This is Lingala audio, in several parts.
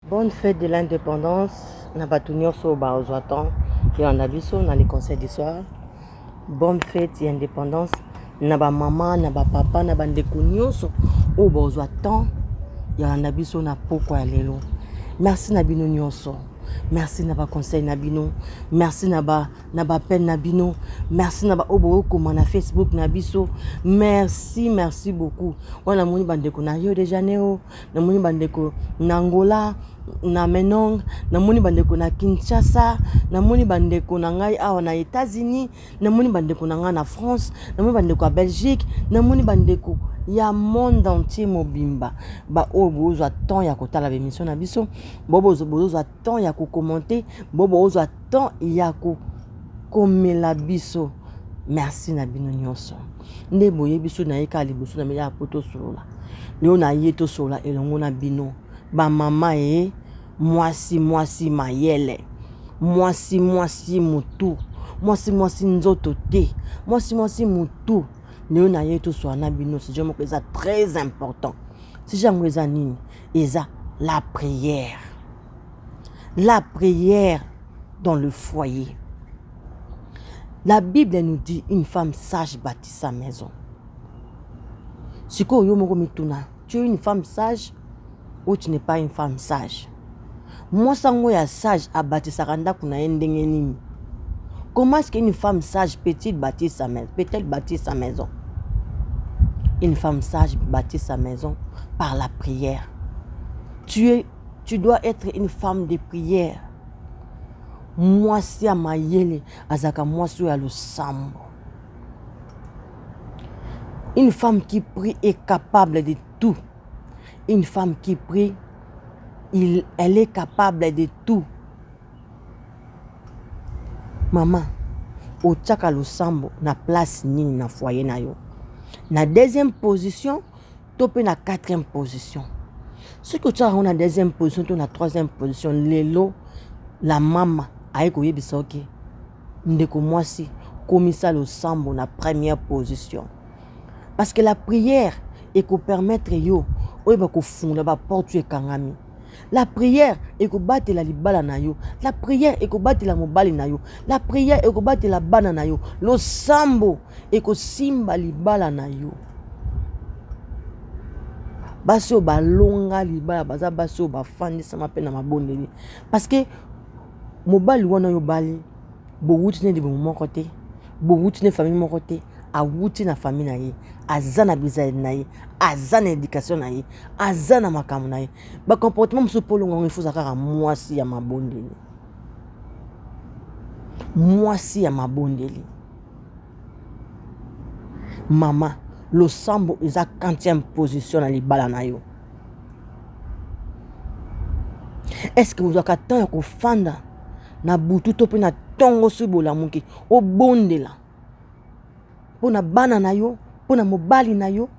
Bonne fête de l'indépendance na bato nyonso oyo bazwa temps kolanda biso na les conseils du soir. Bonne fête ya indépendance na bamama na bapapa na bandeko nyonso oyo bazwa temps ya kolanda biso na pokwa ya lelo. Merci na bino nyonso. Merci na baconseil na bino. Merci na ba na baappel na bino. Merci na baoyo bokoma na Facebook na biso. Merci, merci beaucoup. Wana namoni bandeko na Rio de Janeiro, namoni bandeko na Angola, na Menong, namoni bandeko na Kinshasa, namoni bandeko na ngai awa na États-Unis, namoni bandeko na ngai na France, namoni bandeko ya Belgique, namoni bandeko ya monde entier mobimba baoyo bozwa temps ya kotala baémission na biso, bozwa temps ya kokommente, bozwa temps ya kokomela biso. Merci na bino nyonso nde boyebi biso na ye kaka liboso na ya po tosolola lelo na ye tosolola elongo na bino bamama ye mwasi mwasi mayele mwasi mwasi motu mwasi mwasi nzoto te mwasi mwasi motu lelo na ye tosolola na bino sujet moko eza très important. Sujet yango eza nini? Eza la prière, la prière dans le foyer. La Bible nous dit: une femme sage bâtit sa maison. Sikoyo yo moko mituna, tu es une femme sage ou tu n'es pas une femme sage? Mwasi yango ya sage abatisaka ndako na ye ndenge nini? Comment est-ce qu'une femme sage peut-il bâtir sa maison? Peut-elle bâtir sa maison? Une femme sage bâtit sa maison par la prière. Tu dois être une femme de prière. Mwasi ya mayele azalaka mwasi oyo ya losambo. Une femme qui prie est capable de tout. Une femme qui prie, elle est capable de tout. Mama, otiaka losambo na place nini na foyer na yo? Na deuxième position to mpe na quatrième position? Soki otiaka yango na deuxième position to na troisième position, lelo la mama aye koyebisa oke ndeko mwasi, komisa losambo na première position, parce que la prière ekopermettre yo oyeba kofungola baporte oyo ekangami. La prière ekobatela libala na yo. La prière ekobatela mobali na yo. La prière ekobatela bana na yo. Losambo ekosimba libala na yo. Basi oyo balonga libala baza basi oyo bafandisama mpe na mabondeli, parce que mobali wana oyo obali, bowuti na libumu moko te, bowuti na famille moko te. Awuti na famille na ye, aza na bizaleli na ye, aza na éducation na ye, aza na makambo na ye, bacomportement mosusu. Mpo olonga yango, ifo oza kaka mwasi ya mabondeli, mwasi ya mabondeli. Mama, losambo eza quantième position na libala na yo? Est-ce ozwaka temps ya kofanda na butu to mpe na ntongo, soki bolamuki, obondela mpo na bana na yo, mpo na mobali na yo?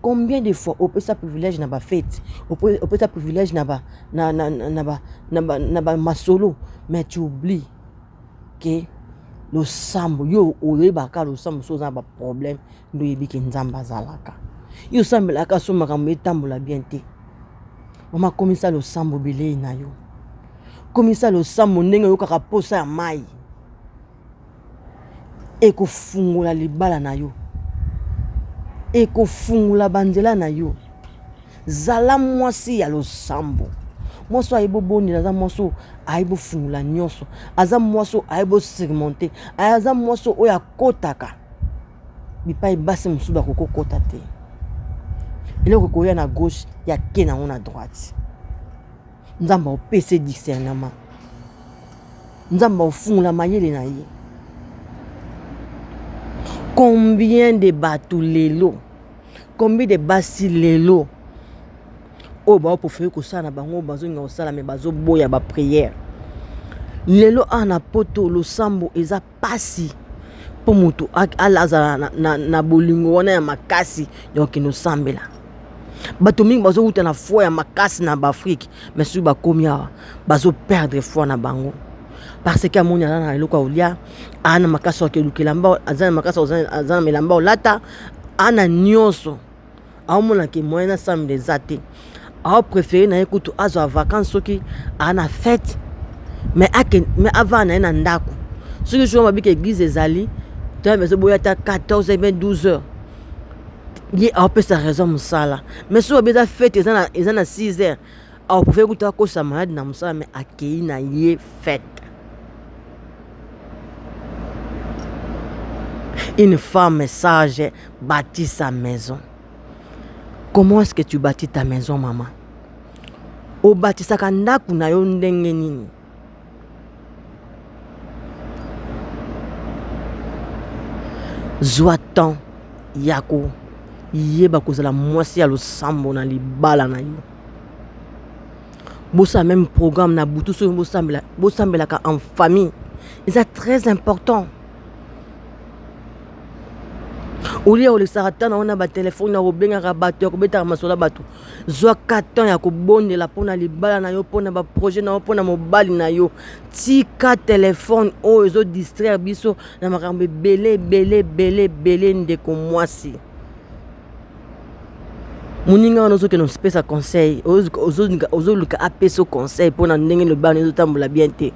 Combien de fois opesa privilège na bafete, opesa privilège na ba na, na, na, na, ba, na, ba, na bamasolo, mais tu oublies ke losambo? Yo oyebaka losambo so oza na baproblème nde oyebi ke Nzambe azalaka. Yo osambelaka so makambo etambola bien te. Mama, komisa losambo bilei na yo. Komisa losambo ndenge oyokaka posa ya mai. Ekofungola libala na yo, ekofungola banzela na yo. Zala mwasi ya losambo. Mwasi oyo ayebi obondela aza mwasi oyo ayebi ofungola nyonso, aza mwasi oyo ayebi osurmonter, aza mwasi oyo akotaka bipai basi mosusu bakoki kokota te. Eloko ekoya na gauche, ya ke nango na droite. Nzambe aopesa discernement, Nzambe aofungola mayele na ye. Combien de bato lelo, combien de basi lelo oyo baopréférer kosala na bango, bazolinga kosala me bazoboya baprière? Lelo awa na Poto, losambo eza pasi mpo moto azala na bolingo wana ya makasi ya kokende osambela. Bato mingi bazowuta na foi ya makasi na baAfrike, mais soki bakomi awa, bazoperdre foi na bango, parce que amoni aza na eloko ya kolia, aa na makasi ya kokeluka elamba, aza na makasi, aza na elamba olata, aa na nyonso, aomona ke moyen asambela eza te. Aopréféré na ye kutu azwa vacance soki aa na fête, mais ake, mais avanda na ye na ndako. Soki jour babika église ezali to ezoboya ata 14 heures, 12 heures, ye aopesa raison mosala. Mais soki babi eza fête, eza na 6 heures, aopréféré kutu akosa malade na mosala, mais akei na ye fête. Une femme sage bâtit sa maison. Comment est-ce que tu bâtis ta maison, maman? Obatisaka ndako na yo ndenge nini? Zwa temps ya koyeba kozala mwasi ya losambo na libala na yo. Bosala même programme na butu, soki bosambela, bosambelaka en famille, eza très important. Olia olekisaka ntango na wana batelefone ya kobengaka bato, ya kobetaka masolo ya bato, zwaka temps ya kobondela mpona libala na yo, mpona baprojet na yo, mpona mobali na yo. Tika telefone oyo ezodistraire biso na makambo ebele ebele ebele ebele. Ndeko mwasi, moninga wana ozokende opesa conseil, ozoluka apesa conseil mpona ndenge lobana ezotambola bien te,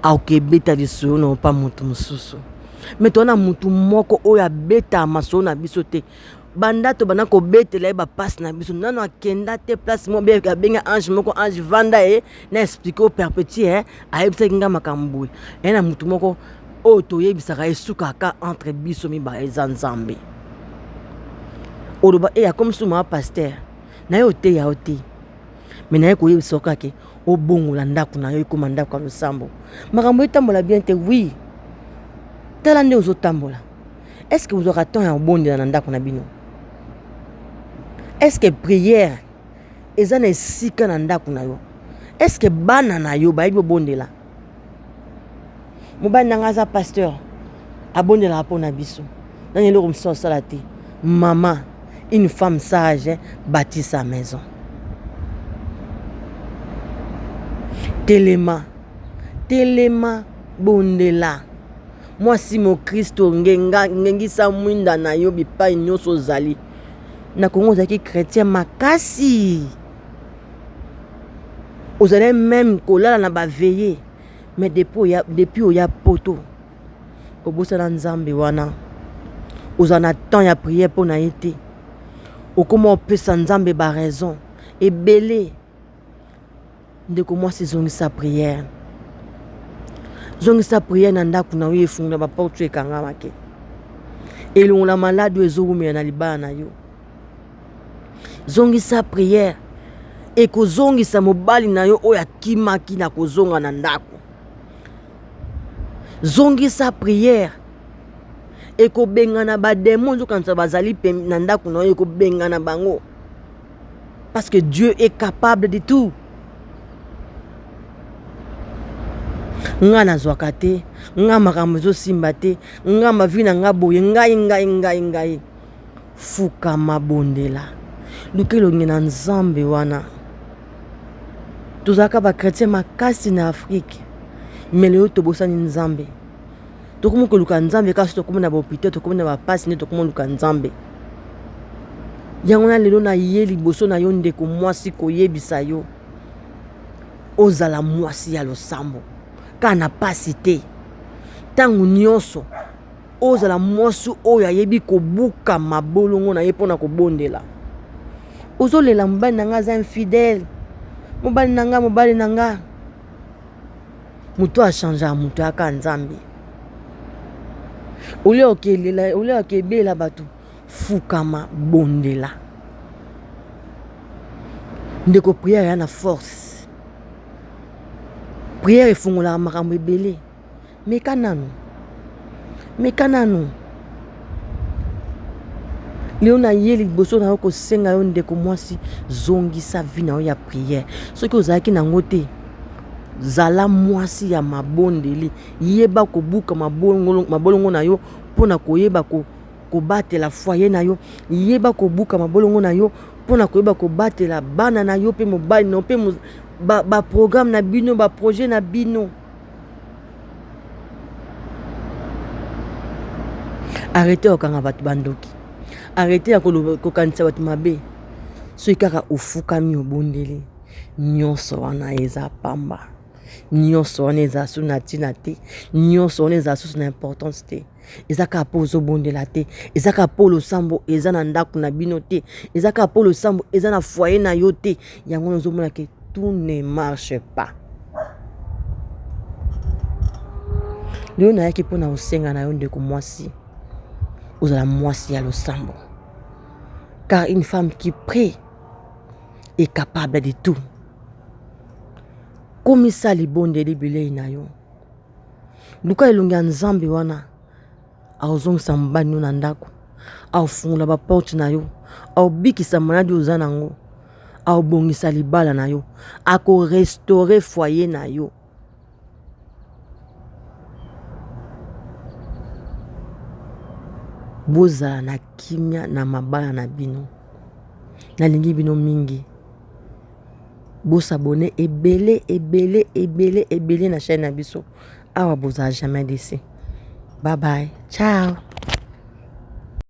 akobeta lisolo na opa moto mosusu. Me toza na motu moko oyo abetaka masolo na biso te. Banda tobanda kobetela ye bapasi na biso, nano akenda te place moko abenga ange moko, ange vanda ye na explique o perpétue, ayebisaki nga makambo boye. Ye na motu moko oyo toyebisaka, esukaka entre biso mibale, eza Nzambe. Oloba e akomi suma pasteur na ye, oteya yo te, me naye koyebisa yo kaka obongola ndako na yo, ekóma ndako ya losambo. Makambo etambola bien te, oui, tala nde ozotambola. Est ce que ozwaka temps ya kobondela na ndako na bino? Est ce que prière eza na esika na ndako na yo? Est ce que bana na yo bayebi obondela? Mobali na ngai aza pasteur, abondelaka mpo na biso. Nani eloko mosusu asala te. Mama, une femme sage bâtit sa maison. Telema, telema, bondela. Mwasi mokristo, ngenga, ngengisa mwinda na yo bipai nyonso ozali. Na Kongo ozalaki chrétien makasi, ozali même kolala na baveillées, mais depuis oya Poto, obosana Nzambe wana. Ozala na temps ya prière mpo na ye te. Okóma opesa Nzambe baraison ebele. Ndeko mwasi, ezongisa prière, zongisa prière na ndako na yo. Efungola baporte oyo ekangamaki, elongola maladi oyo ezowumela na libala na yo. Zongisa prière, ekozongisa mobali na yo oyo akimaki na kozonga na ndako. Zongisa prière, ekobengana badémons nzokanisa bazali na ndako na yo, ekobengana bango, parce que Dieu est capable de tout. Nga nazwaka te, nga makambo ezosimba te, nga mavi na nga boye, ngai ngai ngai ngai. Fukama, bondela, luka elongi na Nzambe wana. Tozalaka bachrétien makasi na Afrique, mais lelo tobosani Nzambe. Tokomi koluka Nzambe kasi tokomi na bahôpital, tokomi na bapasi nde tokomi koluka Nzambe. Yango na lelo na ye liboso na yo, ndeko mwasi, koyebisa yo ozala mwasi ya losambo kaka na pasi te. Ntango nyonso ozala mwasi oyo ayebi kobuka mabolongo na ye mpona kobondela. Ozolela mobali na nga aza infidèle, mobali na nga, mobali na nga. Moto achangeaka moto ayaka Nzambe. Olia okelela, olia okebela bato, fukama, bondela. Ndeko, prière ya na force. Prière efungolaka makambo ebele. Meka nanu, meka nanu. Lelo na ye liboso na yo kosenga yo, ndeko mwasi, zongisa vie na yo ya prière. Soki ozalaki nango te, zala mwasi ya mabondeli. Yeba kobuka mabolongo na yo mpona koyeba kobatela foyer na yo. Yeba kobuka mabolongo na yo mpona koyeba kobatela bana na yo mpe mobali na yo mpe baprogramme ba na bino, baprojet na bino. Arrête kokanga bato bandoki, arrête ya kokanisa bato mabe. Soki kaka ofukami obondeli, nyonso wana eza pamba. Nyonso wana eza susu na ntina te, nyonso wana eza susu na importance te. Eza kaka mpo ozobondela te, eza kaka mpo losambo eza na ndako na bino te, eza kaka mpo losambo eza na foyer na yo te. Yango wana ozomona ke tout ne marche pas. Lelo nayaki mpo na kosenga na yo ndeko mwasi, ozala mwasi ya losambo. Car une femme qui prie est capable de tout. Komisa libondeli bilei na yo. Luka elongi ya Nzambe wana akozongisa mobali no na ndako, akofungola baporte na yo, akobikisa maladi oza na yango, akobongisa libala na yo, akorestaure foyer na yo. Bozala na kimia na mabala na bino. Nalingi bino mingi. Bosabone ebele ebele ebele ebele na chaîne na biso. Awa bozala jamais desi. Bye bye. Ciao.